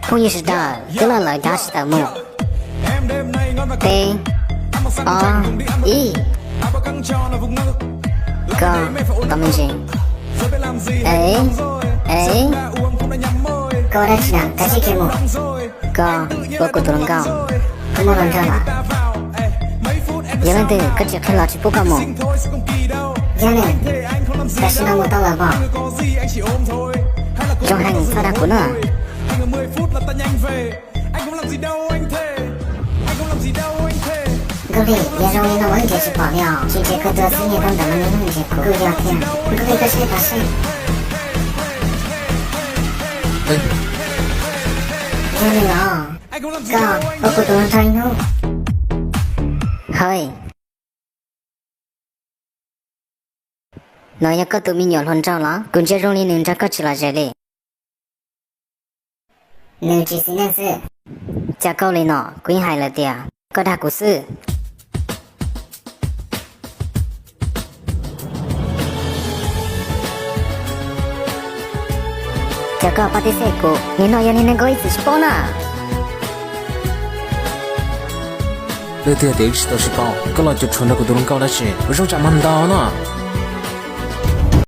Phooj ywg sawv daws, twb los lawm, cav tsis tawm mus. Peb, ob, ib. Koj tau me ntsis. Es, es, koj ua dab tsi na, kav tsij khiav mus. Koj ua kuv tus hluas nkauj, koj muaj hluas nraug lawm. Yog leej twg koj tsis qhia los tsis pub koj mus? Yog nws, tam sim no mus tau lawm pob. Zoo heev, txhob dag kuv na. Nkauj Hli, yog zoo li no ua nrhiav tsis pom li os, tsis nrhiav koj tus xwb, niag ntawd mas nws yeej nrhiav kuv, kuj yog thiab. Nkauj Hli, koj saib tau seb. Yog li los, koj ua kuv tus hluas nraug ib hnub. Hawj, no yog koj tus me nyuam hluas nraug los? Kuv ntsia zoo li nws nrog koj tsis lom zem li. Nws tsis xis neej xwb. Cas koj ua li no? Kuv yeej hais lawm tias koj dag kuv xwb. Cas koj pab tib xej kuv, nim no yog niag neeg nkauj ib txwm tsis paub na. Leej twg tias wb tsis tau sib paub, koj los cuam tshuam nrog kuv tus hluas nkauj dab tsi? Ua zoo tsam mag ntau no.